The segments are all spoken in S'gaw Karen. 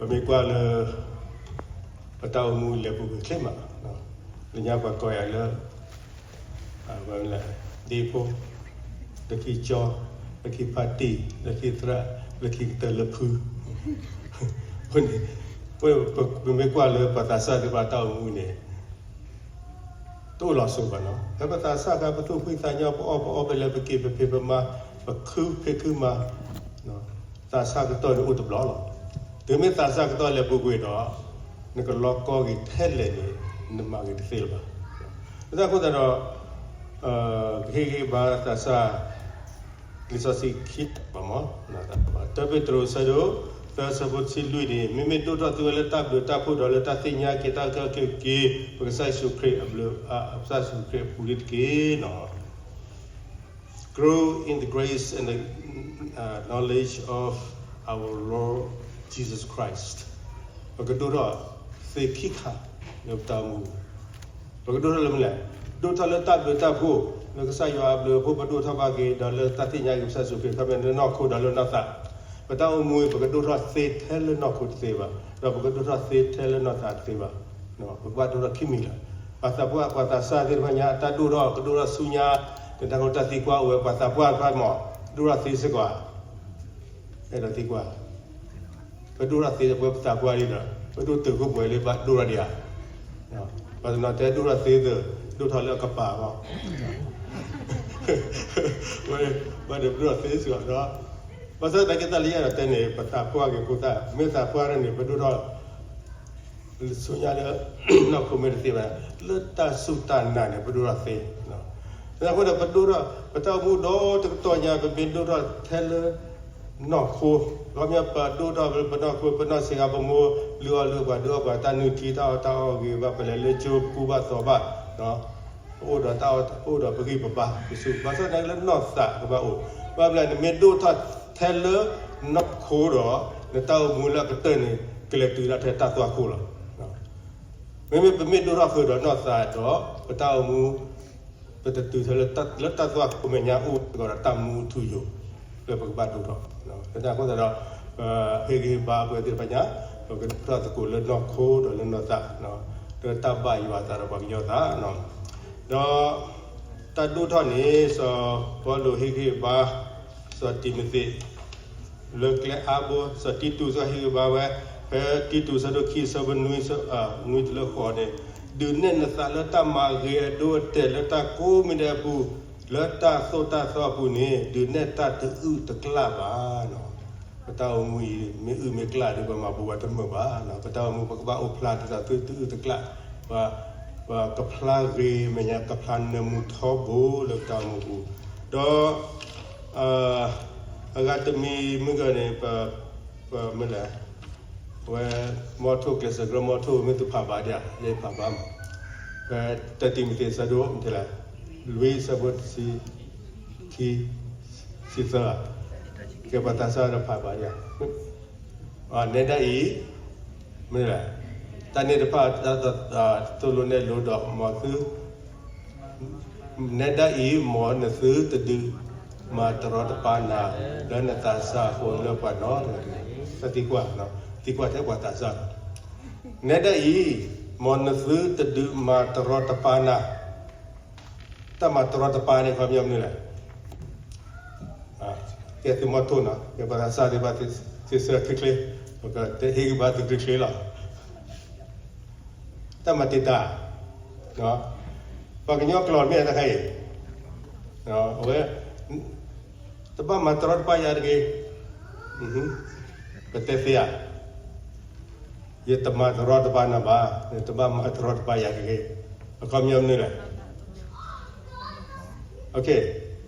ပမ့ၢ်ကွၢ်လၢ ပတၢ်အိၣ်မူလဲၤပူၤကွံာ်ချ့မး, လၢညါပှၤကိးယၤလၢ ဒ့ဖိ, လၢခံကၠီ, လၢခံဖါတံၢ်, လၢခံသရၣ်, လၢခံကတၢၢ်လၢဖု, အဃိန့ၣ် ပမ့ၢ်ကွၢ်လၢပှၤသးစၢ်သ့ၣ်တဖၣ်တၢ်အိၣ်မူန့ၣ် တအိၣ်လီၤစိၤဘၣ်နီၤ. ဖဲပသးစၢ်အခါ ပသူၣ်ဖှံသးညီ ပအီၣ်ပအီ ပလဲၤပက့ၤ ပဖံးပမၤ ပခုဖံးခုမၤ, သးစၢ်ကတီၢ်န့ၣ်အိၣ်တဘျီလီၤ. တုၤမ့ၢ်သးစၢ်ကတီၢ်လဲၤပူၤကွံာ်ဒီး နကလီၤကီဂ့ၤထဲလဲၣ်န့ၣ် နမၤဂ့ၤတသ့လၢၤဘၣ်. လၢတၢ်အဃိသတးဒီး ကဟ့ၣ်ဂံၢ်ဘါသးစၢ် လံာ်စီဆှံခံဘၣ်မး, တၢပ့းတရူး အဆၢဒိၣ်သၢ အဆၢဖိတဆံလွံၢ်န့ၣ် မ့မ့ၢ်ဒိၣ်ထီၣ်သုဝဲလၢတၢ်ဘျုးတၢ်ဖှိၣ်ဒီးလၢတၢ်သ့ၣ်ညါက့ၤတၢ်အုၣ်က့ၤခီၣ်က့ၤ ပကစၢ်ယ့ၣ်ၡူးခရံာ်အဘျုး, ပကစၢ်ယ့ၣ်ၡူးခရံာ်အပူၤန့ၣ်တက့ၢ်. Grow in the grace and the knowledge of our Lord Jesus Christ. ပကဒိၣ်ထီၣ်သ့ခံခါလၢပတၢ်အိၣ်မူ ပကဒိၣ်ထီၣ်လၢမနုၤလဲၣ်. ဒိၣ်ထီၣ်လၢတၢ်ဘျုးတၢ်ဖှိၣ်, လၢကစၢ်ယွၤအဘျုးအဖှိၣ် ပဒိၣ်ထီၣ်ဘၣ်က့ၤ, ဒီးလၢတၢ်သ့ၣ်ညါက့ၤကစၢ်ယ့ၣ်ၡူးခရံာ် ခီဖျိလၢနီၢ်ခိဒီးလၢနီၢ်သး, ပတၢ်အိၣ်မူအံၤ ပကဒိၣ်ထီၣ်သ့ထဲလၢနီၢ်ခိတသ့ဘၣ်, ဒီးပကဒိၣ်ထီၣ်သ့ထဲလၢနီၢ်သးတသ့ဘၣ်. ပကဘၣ်ဒိၣ်ထီၣ်ခံမံၤလီၤ. ပှၤသးပှၢ် ပှၤသးစၢ်သ့ၣ်တဖၣ်ညါ အတၢ်ဒိၣ်ထီၣ် ကဒိၣ်ထီၣ်ဆူညါ, တၢ်တၢ်ကီတၢ်သံကွၢ်အိၣ်ဝဲ ပှၤသးပှၢ်တဖၣ်မး ဒိၣ်ထီၣ်သ့စ့ၢ်ကီးဧါ. အဲၣ်ဒိးသံကွၢ် ပဒိၣ်ထီၣ်သ့ ပသးပှၢ်လံဒီး ပဒိၣ်တုာ်ခိၣ်ပှဲၤလၢဘၣ်ဒိၣ်ထီၣ်ဒံးဧါ. ပှၤတနီၤတဲဒိၣ်ထီၣ်သ့သၢ, ဒိၣ်ထီၣ်လၢအကပၤအဂီၢ်, ပှၤဒိၣ်ထီၣ်သ့စ့ၢ်ကီးဒီး, ဘၣ်ဆၣ်သနာ်က့တၢ်လၢယအဲၣ်ဒိးတဲန့ၣ် ပသးပှၢ်က့ၤဖိသၣ် မ့ၢ်သးပှၢ်န့ၣ် ပဒိၣ်ထီၣ် ဆူညါလၢ နီၢ်ခိမ့ၢ်တသ့ဘၣ်, လၢတၢ်စူၢ်တၢ်နာ်န့ၣ် ပဒိၣ်ထီၣ်သ့. အဃိဒီး ပဒိၣ်ထီၣ် ပတၢ်အိၣ်မူဒီတကတီၢ်ညါ ပမ့ၢ်ဒိၣ်ထီၣ်ထဲလၢနီၢ်ခိ, ခီပညီ ပဒိၣ်ထီၣ်ပနီၢ်ခိ ပနီၢ်ဆံးဂၤ ပမိၢ်လုၢ်အီၣ်လုၢ်ပှၤ ဒုးအီၣ်ပှၤ တၢ်နုၢ်ထံ တၢ်အီၣ်တၢ်အီဂ့ၤ ဘၣ်ပလဲၤလၢကၠိ ပကူဘၣ်သိးဘၣ်, ပအိၣ်ဒီးတၢ်အီၣ် ပအိၣ်ဒီးပဂံၢ်ပဘါ ပစူၢ် ဘၣ်ဆၣ်သနာ်က့လၢနီၢ်သးကဘၣ်အိၣ်, ဘၣ်မနုၤလဲၣ် နမ့ၢ်ဒိၣ်ထီၣ်ထဲလၢနီၢ်ခိဒီး နတၢ်အိၣ်မူလၢအကတၢၢ်န့ၣ် ကလဲၤတုၤဒၣ်ထဲတၢ်သွၣ်ခိၣ်လီၤ. မ့မ့ၢ်ပမ့ၢ်ဒိၣ်ထီၣ်ဃုာ်ဒီးနီၢ်သးဒီး ပတၢ်အိၣ်မူ ပတတုၤထဲလၢ လၢတၢ်သွၣ်ခိၣ်မဲာ်ညါအိၣ်စ့ၢ်ကီးဒီးတၢ်မူထူယိာ် လၢပကဘၣ်ဒိၣ်ထီၣ်. လၢတၢ်အဃိသတးဒီး ပဟ့ၣ်ဂံၢ်ဟ့ၣ်ဘါပဝဲသ့ၣ်တဖၣ်ညါ ပကဒိၣ်ထီၣ်သကိးလၢနီၢ်ခိဒီးလၢနီၢ်သး လၢတၢ်ဘၣ်ယွၤအသးဒီးပှၤကညီသး ဒီးတၢ်ဒိၣ်ထီၣ်န့ၣ် စီၤပီလူးဟ့ၣ်ဂံၢ်ဟ့ၣ်ဘါ စီၤတံၤမသ့း လၢကျဲအါဘိ စီၤတံတူး စီၤဟ့ၣ်ဂံၢ်ဟ့ၣ်ဘါဝဲ ဖဲတံတူး ဆၢဒိၣ်ခံ ဆၢဖိနွံ နွံတုၤလၢဃိးန့ၣ်, ဒုးနဲၣ်နသးလၢတၢ်မၤဂ့ၤအဒိအတဲာ် လၢတၢ်ကိးမံၤဒဲးအပူၤ, လၢတၢ်သိၣ်တၢ်သီအပူၤန့ၣ် ဒုးနဲၣ်တၢ်တအုၣ်တကျၣ်ဘၣ်. ပတၢ်အိၣ်မူအံၤ မ့ၢ်အုၣ်မ့ၢ်ကျၣ်ဒီး ပမၤဘူးဝဲတမုာ်ဘၣ်. ပတၢ်အိၣ်မူ ပကဘၣ်အိၣ်ဖျါဒ်သိးသုတအုၣ်တကျၣ်, ပကဖျါဂ့ၤမဲာ်ညါ ကဖျါနၢမူထီဘိလၢပတၢ်အိၣ်မူပူၤ, ဒီး အဂၤတမံၤမ့ၢ်ဂ့ၤန့ၣ် ပ ပမ့ၢ်လဲၣ်, အဝဲ မီထိၣ် ကျဲးစၢးကရၢ မီထိၣ် မ့ၢ်သုဖးဘါဒံးဧါ, ယဲဖးဘါမး, ဖဲတၢတံၤမသ့း ဆၢဒိၣ် မ့ၢ်ထဲလဲၣ်, လွံၢ် ဆၢဖိတဆံခံ, ဆံသၢ, ကဲပှၤသးစၢ်ဒီးဖးဘါဒံးဧါ, နဲဒၣ်အံၤ မ့ၢ်လဲၣ်, တၢ်န့ၣ်တဖၣ် သိၣ်လိနဲၣ်လိဒီး မ်သု နဲဒၣ်အံၤ မ်နသုတဒုးမၤတရီတပါနၤ လၢနသးစၢ်အဃိလၢပှၤနီတဂၤတဂ့ၤ. သံကွၢ်, သံကွၢ်ထဲပှၤသးစၢ်, နဲဒၣ်အံၤ မ်နသုတဒုးမၤတရီတပါနၤ, တၢ်မၤတရီတပါန့ၣ် ခီပညီမနုၤလဲၣ်. ကဲသုမီထိၣ်နီၤ, ကဲပှၤသးစၢ်သ့ၣ်တဖၣ် သုဆၢချ့ချ့, ပကဟ့ၣ်ဂံၢ်ဘါသုချ့ချ့လီၤ. တၢ်မၤတံာ်တာ်, ပှၤကညီကျိာ်မ့ၢ်တခါအံၤ, အဝဲ တဘၣ်မၤတရီတပါယၤတဂ့ၤ, ပတဲသ့ဧါ, ယတမၤတရီတပါနၤဘၣ်, တဘၣ်မၤတရီတပါယၤတဂ့ၤ, အခီပညီမနုၤလဲၣ်.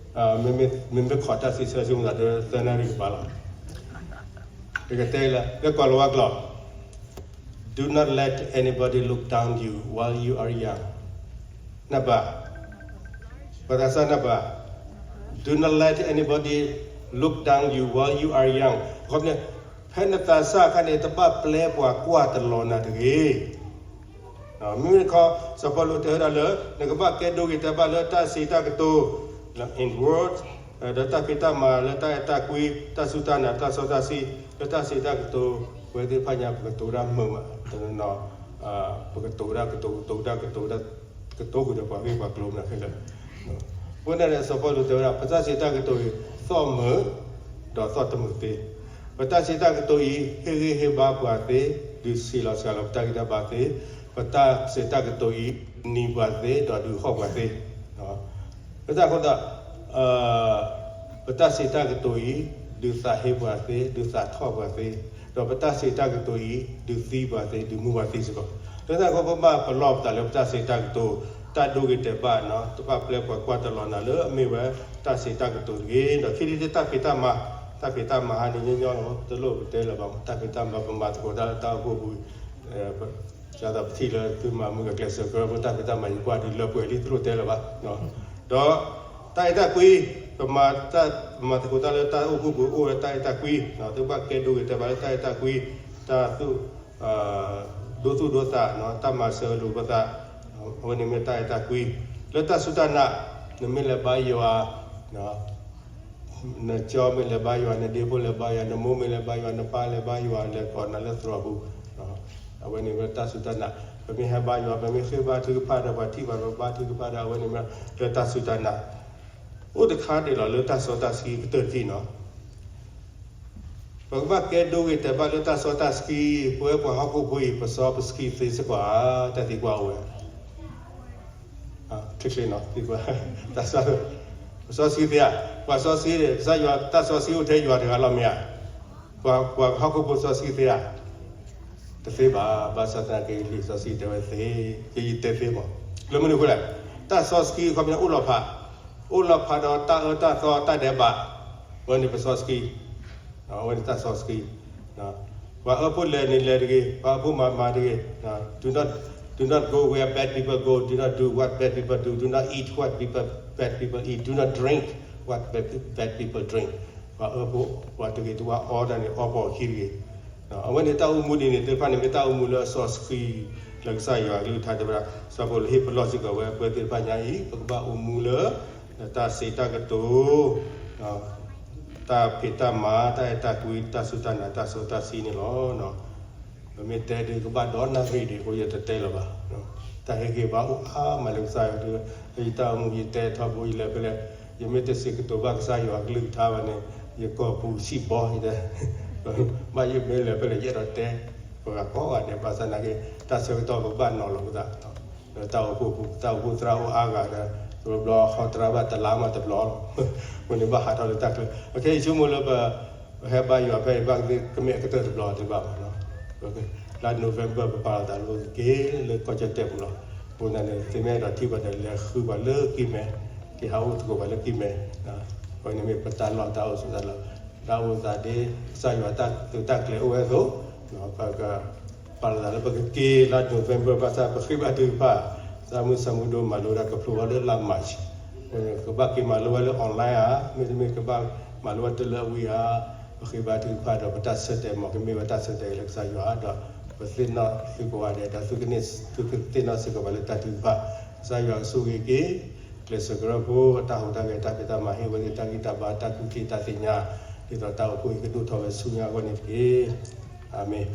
မ့မ့ၢ်ခိးတၢ်စံးဆၢဆိမသးဒီး သၢနၣ်ရံၣ်ကပၤလီၤ. ယကတဲလၢ လၢကီၢ်လၤဝါကျိာ်, Do not let anybody look down you while you are young. နၢ်ပၢၢ်, ပှၤသးစၢ်နၢ်ပၢၢ်, Do not let anybody look down you while you are young. အခီပညီ, ဖဲနသးစၢ်အခါန့ၣ် တဘၣ်ပျဲပှၤကွၢ်တလီၤနၤတဂ့ၤ. မ့မ့ၢ်တခီ စီၤပီလူးတဲဝဲဒၣ်လၢ နကဘၣ်ကဲဒိဂ့ၤတဲာ်ဘၣ်လၢတၢ်စံးတၢ်ကတိၤ in word, ဒီးတၢ်ဖံးတၢ်မၤလၢတၢ်အဲၣ်တၢ်ကွံ, တၢ်စူၢ်တၢ်နာ်, တၢ်စီတၢ်ဆှံ, လၢတၢ်စံးတၢ်ကတိၤ ပဝဲသ့ၣ်တဖၣ်ညါ ပကတိၤဒၣ်မုာ်မး တနီၤနီၤ ပကတိၤဒၣ်ကတိၤ ကတိၤဒၣ်ကတိၤဒၣ် ကတိၤကွံာ်ဒီးပှၤဂ့ၢ်ပှၤကျိၤမနုၤခဲလၢာ်. အဃိန့ၣ်ဒီး စီၤပီလူးတဲဝဲဒၣ် ပတၢ်စံးတၢ်ကတိၤအံၤ သီၣ်မုာ် ဒီးသီၣ်တမုာ်သ့, ပတၢ်စံးတၢ်ကတိၤအံၤ ဟ့ၣ်ဂံၢ်ဟ့ၣ်ဘါပှၤသ့, ဒုးဆံးလီၤစှၤလီၤပတၢ်ဂံၢ်တၢ်ဘါသ့, ပတၢ်စံးတၢ်ကတိၤအံၤ ဒုးနံၤပှၤသ့ ဒီးဒုးဟီၣ်ပှၤသ့. လၢတၢ်အဃိသတး ပတၢ်စံးတၢ်ကတိၤအံၤ ဒုးသးဟ့ပှၤသ့, ဒုးသးထီၣ်ပှၤသ့, ဒီးပတၢ်စံးတၢ်ကတိၤအံၤ ဒုးသံပှၤသ့, ဒုးမူပှၤသ့စ့ၢ်ကီး. လၢတၢ်အဃိ ပဘၣ်ပလီၢ်ပသးလၢပတၢ်စံးတၢ်ကတိၤ တၢ်ဒိဂ့ၤတဲာ်ဘၣ်နီၤ, တဘၣ်ပျဲပှၤကွၢ်တလီၤနၤလၢအမ့ၢ်ဝဲ တၢ်စံးတၢ်ကတိၤတဂ့ၤ. ဒီးခံထံၣ်တၢ်ဖံးတၢ်မၤ, တၢ်ဖံးတၢ်မၤဟါန့ၣ်ညီညီလီၤ, တလိၣ်ပတဲလၢၤဘၣ်, တၢ်ဖံးတၢ်မၤ ပမၤသကိးတၢ်လၢတၢ်အိၣ်ဖှိၣ်ပူၤ ဒ်သိးပထံၣ်လၢသုမၤမုာ်ဂဲၤကျဲးစၢးကရၢဖိ တၢ်ဖံးတၢ်မၤယကွၢ်ဒ်လၢပှဲၤလံ တလိၣ်တဲလၢၤဘၣ်. ဒီးတၢ်အဲၣ်တၢ်ကွံ, ပမၤတၢ်, ပမၤသကိးတၢ်လၢတၢ်အိၣ်ဖှိၣ်ပူၤအိၣ်ဝဲတၢ်အဲၣ်တၢ်ကွံ, သုဘၣ်ကဲဒိဂ့ၤတဲာ်ဘၣ်လၢတၢ်အဲၣ်တၢ်ကွံ, တၢ်သူၣ်, ဒိသူၣ်ဒိသး, တၢ်မၤစၢၤလိာ်ပသး, အဝဲန့ၣ်မ့ၢ်တၢ်အဲၣ်တၢ်ကွံ. လၢတၢ်စူၢ်တၢ်နာ်, နမ့ၢ်လဲၤဘါယွၤ နကၠီမ့ၢ်လဲၤဘါယွၤ, နဒ့ဖိလဲၤဘါယွၤ, နမိၢ်မ့ၢ်လဲၤဘါယွၤ, နပၢ်လဲၤဘါယွၤ, လဲၤကိးနၤလၢသရိာ်ပူၤ, အဝဲန့ၣ်မ့ၢ်တၢ်စူၢ်တၢ်နာ်. ပမ့ၢ်ဟဲဘါယွၤ, ပမ့ၢ်ဃ့ဘါထုကဖၣ်ဒီး ပှၤထံၣ်ဘၣ်ပဘါထုကဖၣ်ဒီး အဝဲန့ၣ်မ့ၢ်လၢတၢ်စူၢ်တၢ်နာ်. အိၣ်တခါဒံးလီၤ လၢတၢ်စီတၢ်ဆှံကတၢၢ်တထံၣ်နီၤ. ပကဘၣ်ကဲဒိဂ့ၤတဲာ်ဘၣ်လၢတၢ်စီတၢ်ဆှံ, ပဝဲပှၤဟီၣ်ခိၣ်ဖိအံၤ ပစီပဆှံသ့စ့ၢ်ကီးဧါ, တၢ်သံကွၢ်အိၣ်ဝဲ ချ့ချ့နီၤ, သံကွၢ်, တၢ်စီ, ပစီဆှံသ့ဧါ, ပှၤစီဆှံန့ၣ် ကစၢ်ယွၤတၢ်စီဆှံအိၣ်ထဲယွၤတဂၤလီၤမ့ၢ်ဧါ, ပှၤ, ပှၤဟီၣ်ခိၣ်ဖိစီဆှံသ့ဧါ, တသ့ဘၣ်, ဘၣ်ဆၣ်သနာ်က့ လံာ်စီဆှံတဲဝဲသ့, ယတဲသ့မး, လၢမနုၤအဃိလဲၣ်, တၢ်စီဆှံအခီပညီအိၣ်လီၤဖး, အိၣ်လီၤဖးဒီးတၢ်အၢတၢ်သီတၢ်ဒဲးဘး, အဝဲန့ၣ်ပစီဆှံ အဝဲန့ၣ်တၢ်စီဆှံ, ပှၤအၢဖိလဲၤန့ၣ်လဲၤတဂ့ၤ, ပှၤအၢဖိမၤမၤတဂ့ၤ, do not, do not go where bad people go, do not do what bad people do, do not eat what people, bad people eat, do not drink what bad, bad people drink. ပှၤအၢဖိ, ပှၤတဂ့ၤတဝါအီတၢ်န့ၣ် အီပှၤအခံတဂ့ၤ. အဝဲန့ၣ်တၢ်အိၣ်မူဒ်န့ၣ်သ့ၣ်တဖၣ်န့ၣ် မ့ၢ်တၢ်အိၣ်မူလၢအစီဆှံ လၢကစၢ်ယွၤအကလုၢ်ကထါတဲဝဲဒၣ်, စီၤပီလူးဟ့ၣ်ပလီၢ်စ့ၢ်ကီးဝဲ ပဝဲသ့ၣ်တဖၣ်ညါအံၤ ပကဘၣ်အိၣ်မူလၢ တၢ်စံးတၢ်ကတိၤ တၢ်ဖံးတၢ်မၤ တၢ်အဲၣ်တၢ်ကွံ တၢ်စူၢ်တၢ်နာ် တၢ်စီတၢ်ဆှံန့ၣ်လီၤ. ပမ့ၢ်တဲဒ်ကဘၣ်ဒီးနၣ်ရံၣ်ဒံးအဃိ ယတတဲလၢၤဘၣ်. တၢ်ဟ့ၣ်ဂံၢ်ဘါအိၣ်အါမးလၢကစၢ်ယွၤဒုး, လၢယတၢ်အိၣ်မူယတဲထီဘိယလဲၤဖဲလဲၣ်, ယမ့ၢ်တစံးကတိၤဘၣ်ကစၢ်ယွၤအကလုၢ်ကထါဘၣ်န့ၣ် ယကိာ်ပူၤဆံးဘီယတဲ, ဘၣ်ယမ့ၢ်လဲၤဖဲလဲၣ် ယအဲၣ်ဒိးတဲ, ပှၤကိးဂၤဒဲး ဘၣ်ဆၣ်သနာ်က့ တၢ်ဆၢကတီၢ်ပကဘၣ်နီၤလီၤပသး လၢတၢ်အိၣ်ဖှိၣ်ပူၤ တၢ်အိၣ်ဖှိၣ်သရၣ်အိၣ်အါဂၤဒီး တဘျီဘျီဟီသရၣ်ဘၣ်တလါမးတဘျီလီၤ. အဃိန့ၣ်ဘၣ်ဟးထီၣ်လၢတၢ်ချၢ, အခဲအံၤဆိကမိၣ်လၢပ ပဟဲဘါယွၤဖဲအံၤဘၣ်ကသ့ကမ့ၢ်အကတၢၢ်တဘျီဒံးဘၣ်မးနီၤ. လါ November ပပာ်လီၤသးလၢပကက့ၤလၢကီၢ်ကၠီၣ်တဲၣ်ပူၤလီၤ. အဃိန့ၣ် သုမ့ၢ်အဲၣ်ဒိးထံၣ်ပှၤဒီး လဲၤဃုပှၤလၢကံၢ်မဲ, က့ၤဟးအိၣ်သကိးပှၤလၢကံၢ်မဲ, အဝဲန့ၣ်မ့ၢ်ပတၢ်လီၢ်တၢ်အိၣ်ဆိးသးလီၤ. တၢ်အိၣ်သးဒ်ကစၢ်ယွၤတၢ်သုးတၢ်ကျဲၤအိၣ်ဝဲအသိး, ပက ပာ်လီၤသးလၢပကက့ၤလါ November ဘၣ်ဆၣ်ပဃ့ဘါထုကဖၣ်, သးမုၢ်ဆါမုၢ်ဒိၣ်မၤလိဝဲဒၣ်ကဖျိဝဲလၢလါ March, ကဘၣ်က့ၤမၤလိဝဲလၢ online ဧါ, မ့တမ့ၢ်ကဘၣ်မၤလိဝဲတလၢအဝံၤဧါ, ပဃ့ဘါထုကဖၣ်ဒီးပတၢ်ဆၢတဲာ်မ့ၢ် ကမ့ၢ်ဝဲတၢ်ဆၢတဲာ်လၢကစၢ်ယွၤဒီး ပသ့ၣ်နီၣ်သုကိးဂၤဒဲးဒီး သုကသ့ၣ်နီၣ်စ့ၢ်ကီးပှၤလၢတၢ်ထုကဖၣ်, ကစၢ်ယွၤကဆိၣ်ဂ့ၤက့ၤ ကျဲးစၢးကရၢဖိ တၢ်ဟူးတၢ်ဂဲၤ တၢ်ဖံးတၢ်မၤဟ့ၣ်ဝဲသ့ၣ်တၢ်ဂံၢ်တၢ်ဘါ တၢ်ကူၣ်သ့တၢ်သ့ၣ်ညါ, ဒ်သိးတၢ်အိၣ်ဖှိၣ်အံၤကဒိၣ်ထီၣ်ဝဲဆူညါအဂီၢ်န့ၣ်တက့ၢ်. အၤမ့ၣ်.